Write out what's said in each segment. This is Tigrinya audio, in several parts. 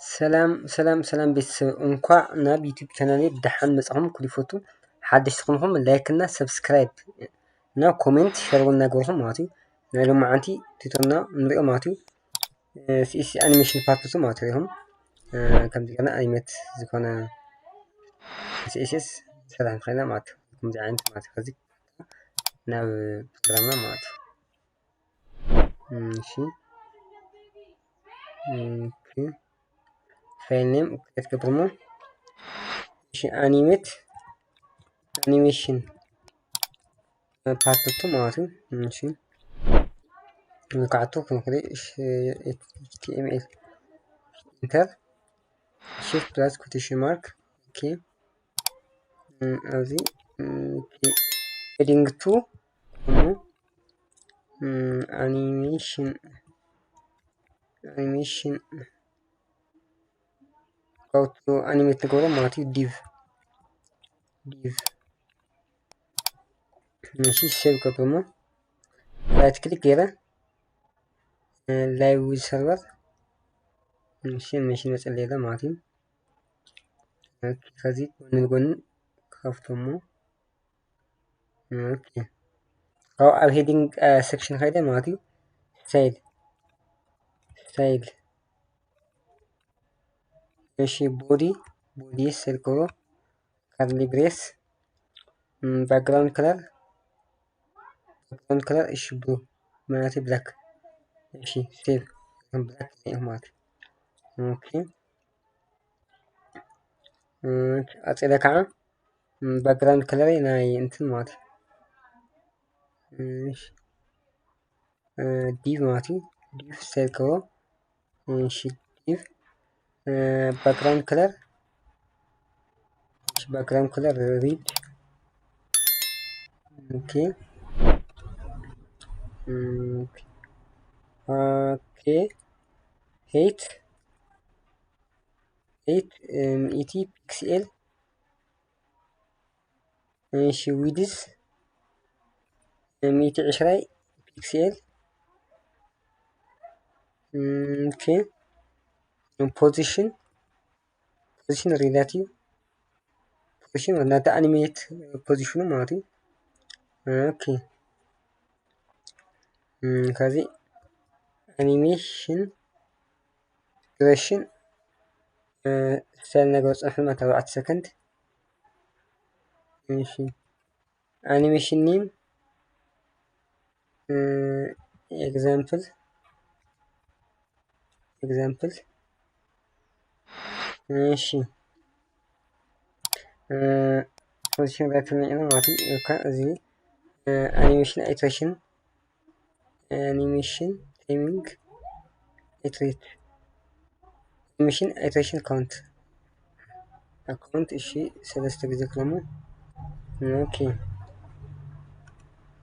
ሰላም ሰላም ሰላም ቤተሰብ፣ እንኳዕ ናብ ዩቲዩብ ቻናለይ ብደሓን መጻኹም። ክሊፎቱ ሓደሽቲ ዝኾንኩም ላይክ እና ሰብስክራይብ እና ኮሜንት ሸር እውን እናገበርኩም ማለት እዩ። ናይ ሎማዓንቲ ቱቶርና ንሪኦ ማለት እዩ። ሲኤስኤስ ኣኒሜሽን ፓርት ቱ ማለት እዩ። ከምዚ ገና ኣኒሜት ዝኾነ ሲኤስኤስ ሰራሕ ንኽእል ማለት እዩ። ከምዚ ዓይነት ማለት እዩ። ከዚ ናብ ፕሮግራምና ማለት እዩ። እሺ። ኦኬ። ፋይል ኔም ክሬት ገብርሞ። እሺ፣ ኣኒሜት ኣኒሜሽን ፓርት ቱ ማለት እዩ። እሺ። ንካዕቱ ክንክሪ፣ እሺ፣ ኤች ቲ ኤም ኤል ኢንተር፣ ሺፍት ፕላስ ኮቴሽን ማርክ። ኦኬ። እም፣ ኣብዚ፣ እም፣ ሄዲንግ ቱ፣ እም፣ ኣኒሜሽን፣ ኣኒሜሽን ካውቱ ኣኒሜት ንገብሮ ማለት እዩ። ዲቭ፣ ዲቭ። እሺ፣ ሴቭ ገብርሞ። ራይት ክሊክ ገይረ፣ እ፣ ላይቭ ዊዝ ሰርቨር። እሺ፣ ኣኒሜሽን መጽለይ ማለት እዩ። ኦኬ፣ ከዚ ጎኒ ንጎኒ ክኸፍቶ እሞ። ኦኬ። ካብኡ ኣብ ሄዲንግ፣ እ፣ ሴክሽን ከይደ ማለት እዩ። ስታይል፣ ስታይል። እሺ፣ ቦዲ፣ ቦዲ ሴሌክት ገብሮ፣ ካርሊ ብሬስ፣ እም፣ ባክግራውንድ ከለር፣ ባክግራውንድ ከለር፣ እሺ፣ ብሉ ማለት ብላክ። እሺ፣ ሴቭ፣ ብላክ ማለት። ኦኬ። እም፣ ኣጽለ ከዓ፣ እም፣ ባክግራውንድ ከለር ናይ እንትን ማለት። እሺ። እ፣ ዲቭ ማለት እዩ። ዲቭ ሴሌክት ገብሮ። እሺ፣ ዲቭ፣ እ፣ ባክግራውንድ ከለር። እሺ፣ ባክግራውንድ ከለር ሪድ። ኦኬ። እም፣ ኦኬ። ሄይት፣ ሄይት፣ እም፣ ኢቲ ፒክስኤል። እሺ፣ ዊድዝ ሚእቲ ዕስራ ፒክስኤል። እም፣ ኦኬ። ፖዚሽን፣ ፖዚሽን ሪላቲቭ ፖዚሽን፣ ናቲ ኣኒሜት ፖዚሽኑ ማለት እዩ። ኦኬ። እም፣ ከዚ ኣኒሜሽን ዱሬሽን፣ እ፣ ስታይል ነገር ጽንሕ ማለት ኣርባዕተ ሰከንድ። እሺ። ኣኒሜሽን ኔም፣ እ፣ ኤግዛምፕል፣ ኤግዛምፕል። እሺ። እ፣ ፖዚሽን ራይት ተመቂና ማለት እዩ። እካ እዚ፣ እ፣ ኣኒሜሽን ኣይትሬሽን፣ ኣኒሜሽን ታይሚንግ፣ ኢትሬት፣ ኣኒሜሽን ኣይትሬሽን ካውንት፣ ኣካውንት። እሺ፣ ሰለስተ ግዜ ክለሙ። ኦኬ።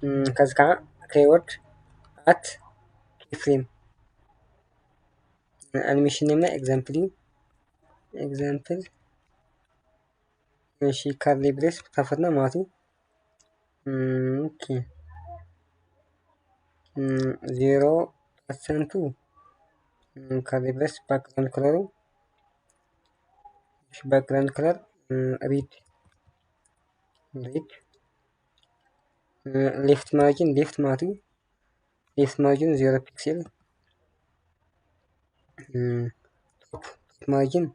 እም፣ ከዚ ከዓ ኬይወርድ ኣት ኬይ ፍሬም። ኣኒሜሽን ኔምና ኤግዛምፕል እዩ። ኤግዛምፕል። እሺ፣ ካርሊ ብሬስ ከፈትና ማለት እዩ። እም፣ ኦኬ። እም፣ ዜሮ ፐርሰንቱ፣ እም፣ ካርሊ ብሬስ ባክግራውንድ ከለሩ። እሺ፣ ባክግራውንድ ከለር፣ እም፣ ሪድ፣ ሪድ። እም፣ ሌፍት ማርጂን፣ ሌፍት ማለት እዩ። ሌፍት ማርጂን ዜሮ ፒክሴል። እም፣ ቶፕ፣ ቶፕ ማርጂን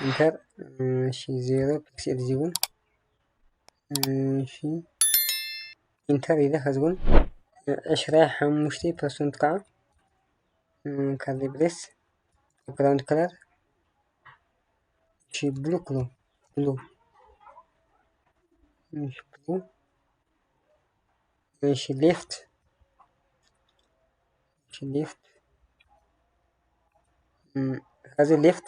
ኢንተር፣ እም፣ እሺ፣ ዜሮ ፒክሴል እዚ እውን። እሺ፣ ኢንተር ኢለ፣ ከዚ እውን ዕስራ ሓሙሽተ ፐርሰንት ከዓ፣ እም፣ ካርሊ ብሬስ፣ ባክግራውንድ ከለር፣ እሺ፣ ብሉ ክሎ፣ ብሉ። እሺ፣ ብሉ። እሺ፣ ሌፍት፣ እሺ፣ ሌፍት። እም፣ ከዚ ሌፍት፣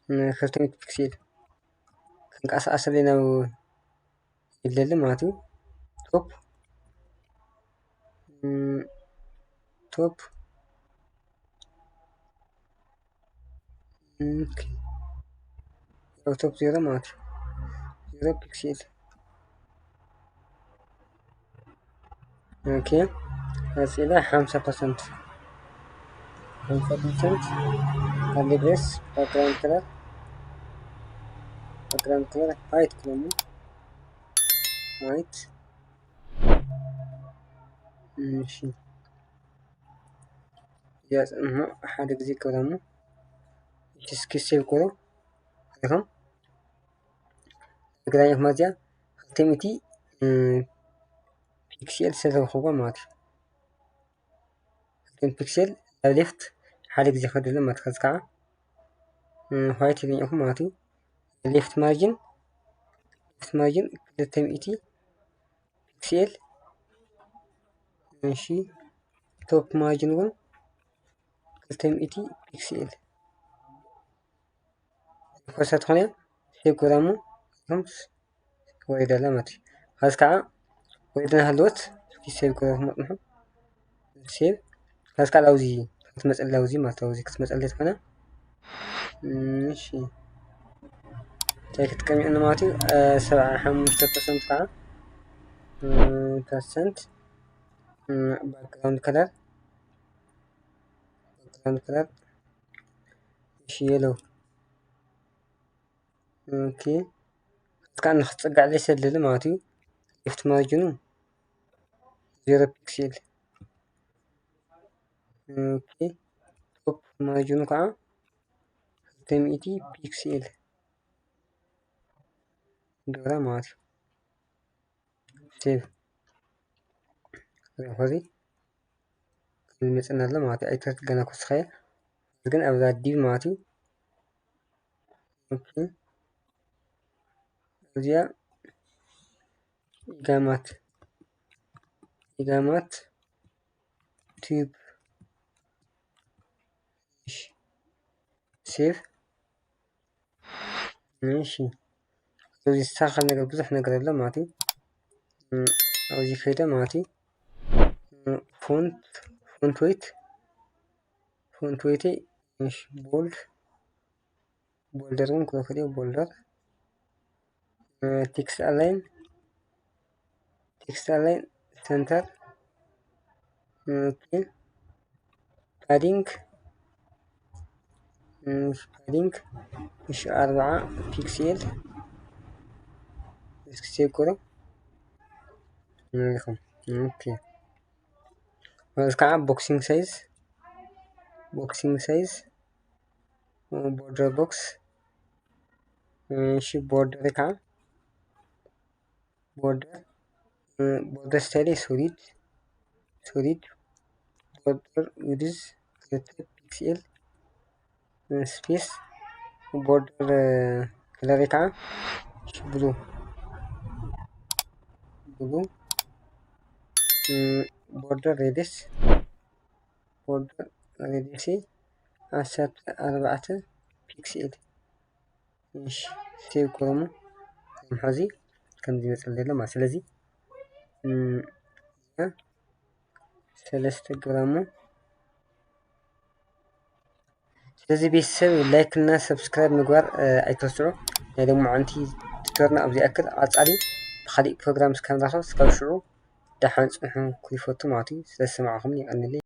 እም፣ ክልተ ሚእቲ ፒክሴል ክንቀሳቀሰለይ ናብ ይብለሊ ማለት እዩ። ቶፕ፣ እም፣ ቶፕ፣ ኦኬ። ያው ቶፕ ዜሮ ማለት ነው። ዜሮ ፒክሴል። ኦኬ። ቀጺለ ሓምሳ ፐርሰንት፣ ሓምሳ ፐርሰንት። Color base, background color, background color white ክለሙ፣ white። እሺ፣ ያጽንሑ ሓደ ግዜ ክለሙ። እሺ፣ እስኪ ሴቭ ክብሎ። ሪኹም ግራኝ መዝያ ክልተ ሚእቲ ፒክሴል ዝተረኽቦ ማለት እዩ። ክልተ ሚእቲ ፒክሴል ናብ ሌፍት ሓደ ግዜ ክድለ ማለት እዩ። ከዚ ከዓ ዋይት ይገኛኹም ማለት እዩ። ሌፍት ማርጅን፣ ሌፍት ማርጅን ክልተ ሚእቲ ፒክሴል። እሺ፣ ቶፕ ማርጅን እውን ክልተ ሚእቲ ፒክሴል። ኮርሳ ትኾነ ሴቭ ክብላ እሞ እቶም ወሪዳ ኣላ ማለት እዩ። ከዚ ከዓ ወሪዳ እናሃለወት እስኪ ሴቭ ክብላ ክመፅንሑ። ሴቭ። ከዚ ከዓ ላውዚ ክትመፀላ፣ ላውዚ ማለት ላውዚ ክትመፀላ ትኾነ። እሺ፣ እንታይ ክትቀሚዑ ማለት እዩ? ሰብዓ ሓሙሽተ ፐርሰንት ከዓ ፐርሰንት ባክግራውንድ ከለር፣ ባክግራውንድ ከለር። እሺ፣ የሎ። ኦኬ፣ ከዚ ከዓ ንክትፅጋዕ ዘይሰልል ማለት እዩ። ሌፍት ማርጅኑ ዜሮ ፒክሴል። ኦኬ፣ ቶፕ ማርጅኑ ከዓ ክልተ ሚእቲ ፒክሴል ገብራ ማለት እዩ። ሴቭ። ሪኢኹ እዚ ከም ዝመፅና ኣሎ ማለት እዩ። ኣይተርት ገና ክውስኸ እየ። ግን ኣብዛ ዲቭ ማለት እዩ። ኦኬ፣ እዚኣ ኢጋማት፣ ኢጋማት ቲዩብ። እሺ፣ ሴቭ። እሺ፣ ኣብዚ ዝተስተኻኸል ነገር ብዙሕ ነገር ኣሎ ማለት እዩ። ኣብዚ ከይደ ማለት እዩ። ፎንት፣ ፎንት ዌይት፣ ፎንት ዌይት፣ እሺ፣ ቦልድ፣ ቦልደር እውን ክወስድ እየ፣ ቦልደር። ቴክስት ኣላይን፣ ቴክስት ኣላይን፣ ሰንተር። ኦኬ፣ ፓዲንግ፣ ፓዲንግ፣ እሺ፣ ኣርብዓ ፒክሴል። እስኪ ሴቭ ክብሎ። ኦኬ፣ እዚ ከዓ ቦክሲንግ ሳይዝ፣ ቦክሲንግ ሳይዝ፣ ቦርደር ቦክስ። እሺ፣ ቦርደር ከዓ ቦርደር፣ ቦርደር ስታይል ሶሊድ፣ ሶሊድ። ቦርደር ዊድዝ ክልተ ፒክሴል። ስፔስ። ቦርደር ከለር ከዓ ብሉ፣ ብሉ። ቦርደር ሬዲየስ፣ ቦርደር ሬዲየስ ዓሰርተ ኣርባዕተ ፒክሴል። እሺ፣ ሴቭ ክብሎ እሞ ከም ሕዚ ከምዚ ይመፅእ ዘሎ ማለት። ስለዚ ሰለስተ ግራም። ስለዚ ቤተሰብ ላይክ እና ሰብስክራይብ ምግባር ኣይትረስዑ። ናይ ሎማዓንቲ ቱቶርና ኣብዚ ያክል። ቀፃሊ ብካሊእ ፕሮግራም እስካብ ንራኸብ እስካብ ሽዑ ደሓን ፅንሑ ክይፈቱ ማለት እዩ። ስለዝሰማዕኹም የቐንለይ።